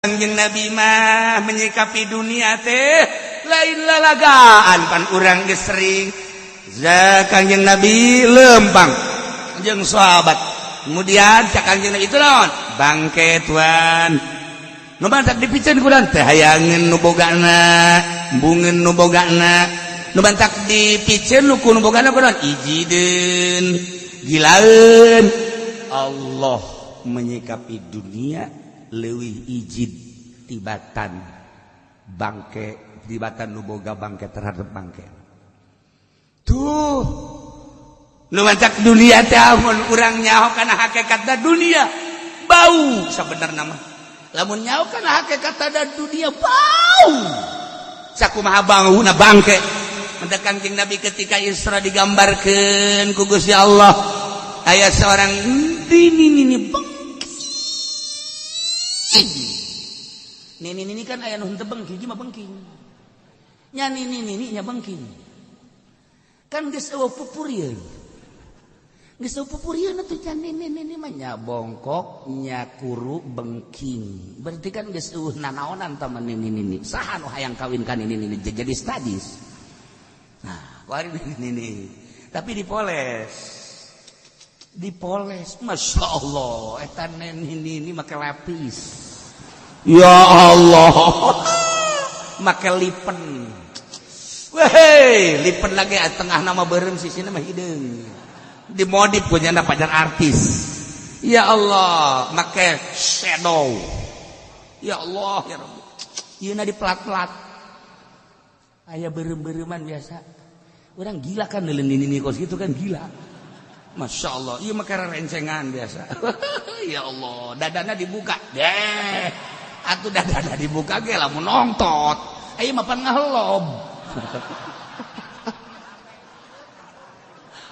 Kangjeng Nabi mah menyikapi dunia teh lain lalagaan, pan urang geus sering za Kangjeng Nabi lempang jeung sahabat. Kemudian cak Kangjeng Nabi, "Itu naon?" "Bangke, tuan." Nu mantak dipiceun ku urang teh hayangeun nu bogana, embungeun nu bogana. Nu mantak dipiceun nu ku nu bogana kunaon? Ijideun, gilaeun. Allah menyikapi dunia leuwih ijid tibatan bangke, tibatan nu boga bangke terhadap bangke. Tuh, nu mancak dunia teh amun urang nyaho kana hakikatna, dunia bau. Sabenerna mah lamun nyaho kana hakikatna, dunia bau. Sakumaha bauna bangke? Mendak Kangjeng Nabi ketika Isra digambarkeun ku Gusti Allah, aya seorang ini ini bengking. Nini nini kan aya nu henteu bengking, mah bengking nya. Nini nini nya bengking kan geus eueuh pupurieun, geus eueuh pupurieun atuh nya. Nini nini mah nya bongkok, nya kuru, bengking, berarti kan geus eueuh nanaonan tah mah nini nini. Saha nu hayang kawin ka nini nini jadi sadis? Nah, kuari nini nini tapi dipoles, dipoles, masya Allah, eta nini nini make lapis, ya Allah, make lipen. Weh, lipen lagi tengah nama beureum, sisina mah hideung, dimodif punya pacar artis. Ya Allah, make shadow. Ya Allah, ya Rabbi, ieu di pelat-pelat aya beureum-beureuman. Biasa orang gila kan neuleun nini kos gitu kan, gila. Masya Allah, iya mah rencengan biasa. Ya Allah, dadana dibuka deh. Atuh dadana dibuka ge lamun nongtot. Ayo mapan ngahelob.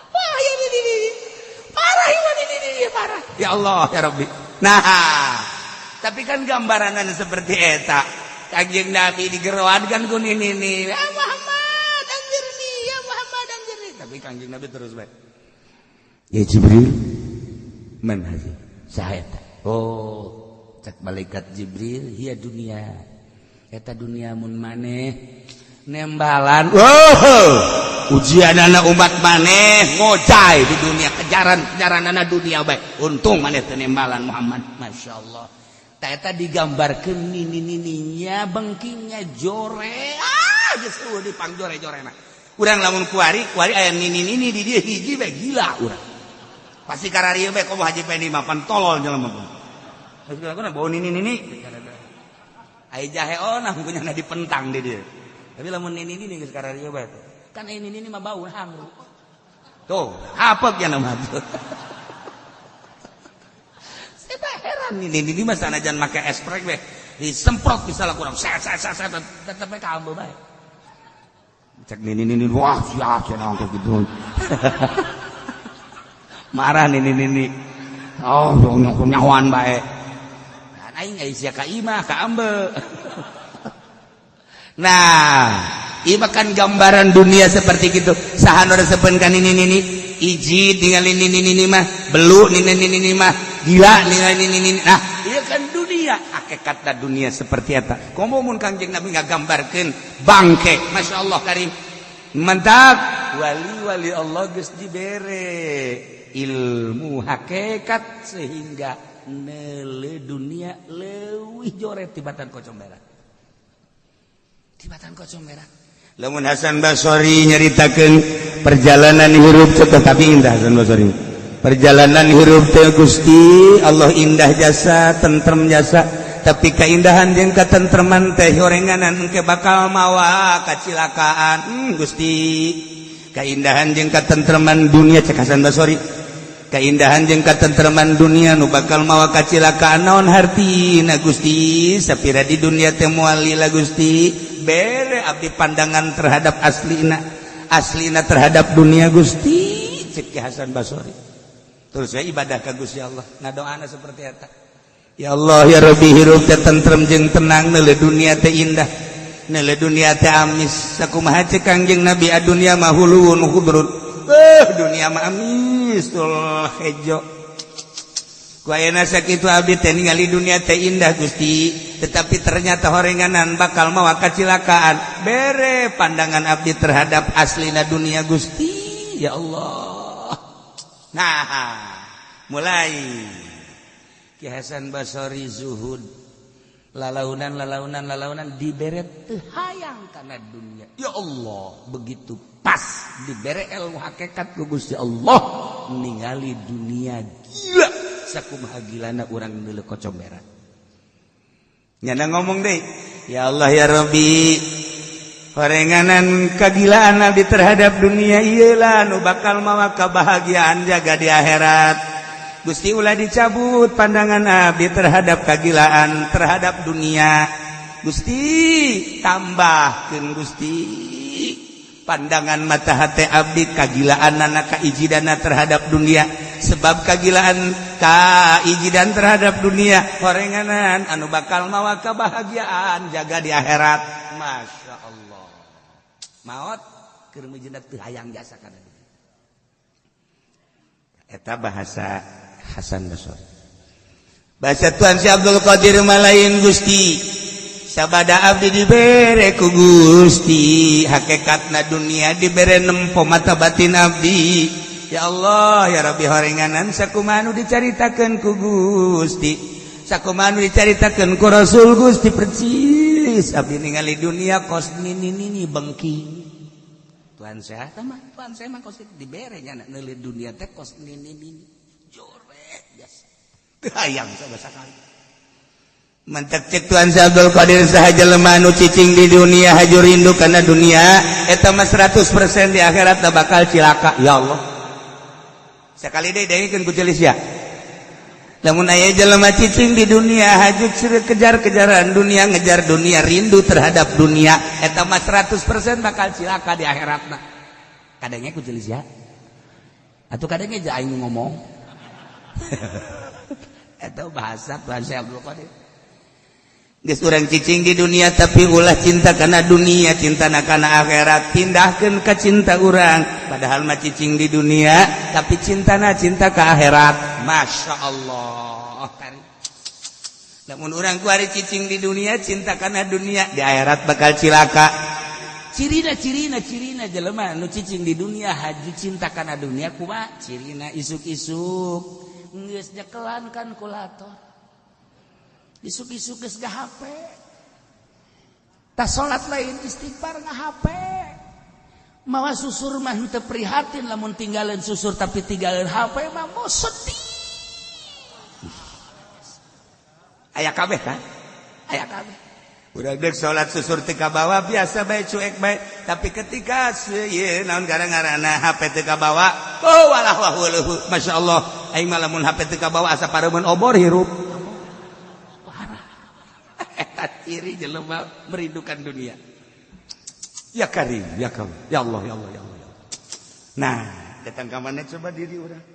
Wah, ini ini parah, ini ini ini parah. Ya Allah, ya Rabbi. Nah, tapi kan gambaranan seperti eta. Kanjeng Nabi digeroan kan ku nini ini. Ya Muhammad, anjirni, ya Muhammad, anjirni. Tapi Kanjeng Nabi terus baik. Ya Jibril, man hazi? Saha eta? Oh, cek malaikat Jibril, hiya dunia. Eta dunia mun maneh nembalan. Oh, ujian anak umat maneh ngojay di dunia, kejaran kejaran anak dunia baik. Untung maneh teu nembalan, Muhammad. Masya Allah. Tah, eta digambarkeun nini nininya bengkingnya jore. Ah, geus eueuh dipangjore-jorena. Urang lamun kuari kuari aya nini nini di dieu hiji bae, gila urang. Pasti kararieu bae, komo Haji Pendi mah pan tolol jelema pun. Geus bau nini nini. Aya jahe onah punya dipentang di dieu. Tapi lamun nini nini geus kararieu bae. Kan ini nini mah bau hangru. Tuh, apek ya nama tuh. Saya tak heran, nini nini mah sanajan make esprek bae disemprot misalnya kurang set set set set tetep bae kaambe bae. Cek nini nini, wah sia cenah gitu. Marah nini nini. Oh, nyahoan bae. Kan aing aya sia ka imah ka ambe. Nah, ieu kan gambaran dunia seperti gitu. Saha nu resepeun ka nini nini? Iji ningali nini nini mah, belu nini nini mah, gila ningali nini nini. Nah, ieu kan dunia, hakikatna dunia seperti eta. Komo mun Kangjeng Nabi ngagambarkeun bangke, Masya Allah karim. Mantap, wali-wali Allah geus dibere ilmu hakikat sehingga nele dunia leuwih joret tibatan kocong berak. Tibatan kocong berak. Lamun Hasan Basori nyaritakeun perjalanan hirup teh, tapi indah Hasan Basori. Perjalanan hirup teh, Gusti Allah, indah jasa, tentrem jasa, tapi keindahan jeung katentreman teh horenganan engke bakal mawa kacilakaan. Gusti, keindahan jeung katentreman dunia, cek Hasan Basori, keindahan jeung katentreman dunia nu bakal mawa kacilakaan naon hartina, Gusti? Sapira di dunia teh moal lila, Gusti? Bere abdi pandangan terhadap aslina, aslina terhadap dunia, Gusti, cek Hasan Basori. Terus ya ibadah ka Gusti Allah, ngadoana seperti eta, ya Allah, ya Rabbi, hirup teh tentrem jeung tenang, neule dunia teh indah, neule dunia teh amis. Sakumaha cek Kangjeng Nabi, adunya mah huluwun khudrun. Dunia mah amis tul hejo. Ku ayeuna sakitu abdi teh ningali dunia teh indah, Gusti. Tetapi ternyata horenganan bakal mawa kacilakaan. Bere pandangan abdi terhadap aslina dunia, Gusti, ya Allah. Nah, mulai Ki Hasan Basori zuhud, lalaunan, lalaunan, lalaunan, dibere teu hayang kana dunia. Ya Allah, begitu pas dibere ilmu hakikat ku Gusti Allah, ningali dunia gila sakumaha gilana urang neuleuh kocomberan. Nyana ngomong deh, "Ya Allah, ya Rabbi, horenganan kagilaan abdi terhadap dunia iyalah nu bakal mawa kebahagiaan jaga di akhirat. Gusti, ulah dicabut pandangan abdi terhadap kagilaan terhadap dunia. Gusti, tambahkeun, Gusti, pandangan mata hati abdi kagilaan anak kaijidana terhadap dunia, sebab kagilaan kaijidan terhadap dunia horenganan anu bakal mawa kebahagiaan jaga di akhirat." Masya Allah, maot keur teu hayang jasa kana dunia. Eta bahasa Hasan Basri. Bahasa Tuan Syekh Abdul Qadir malain, "Gusti, sabada abdi dibere ku Gusti hakikatna dunia, dibere nempo mata batin abdi, ya Allah, ya Rabbi, horenganan sakumaha nu dicaritakeun ku Gusti, sakumaha nu dicaritakeun ku Rasul Gusti, percis abdi ningali dunia kos nini nini bengking." Tuan saya mah, tuan saya mah kos dibere nya neuli dunia teh kos nini nini jore biasa, teu hayang sama sakali. Mantak cek Tuan Abdul Qadir, saha jelema nu cicing di dunia haju rindu kana dunia, eta mah 100% di akhirat bakal cilaka. Ya Allah, sekali deui dengekeun ku celis ya. Lamun aya jelema cicing di dunia haju kejar-kejaran dunia, ngejar dunia, rindu terhadap dunia, eta mah 100% bakal cilaka di akhiratna. Kadangnya ku celis ya, atau kadangnya aja aing ngomong. Eta bahasa Tuan Syekh Abdul Qadir. Geus urang cicing di dunia, tapi ulah cinta kana dunia, cinta kana akhirat. Pindahkeun ke cinta urang, padahal mah cicing di dunia, tapi cintana cinta ke akhirat. Masya Allah. Namun urang kuari cicing di dunia, cinta kana dunia, di akhirat bakal cilaka. Cirina, cirina, cirina jelema nu cicing di dunia haju cinta kana dunia kumaha cirina? Isuk-isuk geus nyekelan kalkulator, isuk-isuk geus HP, tas salat lain istighfar, HP, mawa susur mah teu prihatin lamun tinggalin susur, tapi tinggalin HP mah mau sedih. Aya kabeh kan, aya kabeh. Udah dek salat susur teu kabawa, biasa bae, cuek bae. Tapi ketika ieu naon gara-garana HP teu kabawa, oh walah wah weuh, masyaallah, aing mah lamun HP teu kabawa asa pareumeun obor hirup. Eta ciri jelema merindukan dunia. Ya Karim, ya Karim, ya Allah, ya Allah, ya Allah, ya Allah. Nah, datang ke mana coba diri orang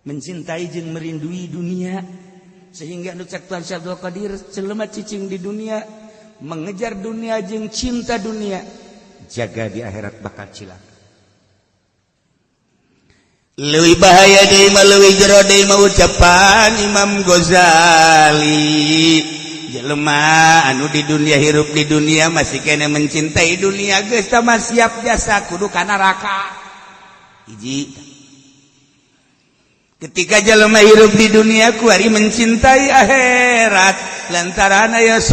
mencintai jeung merindui dunia, sehingga nu cek Tuan Syekh Abdul Qadir, jelema cicing di dunia, mengejar dunia jeung cinta dunia, jaga di akhirat bakal cilaka. Leuwih bahaya deui mah, leuwih jero deui mah ucapan Imam Ghazali, jelema anu di dunia, hirup di dunia, masih kena mencintai dunia, geus mah siap jasa kudu ka neraka. Hiji, ketika jelema hirup di dunia kuari mencintai akhirat lantaran aya.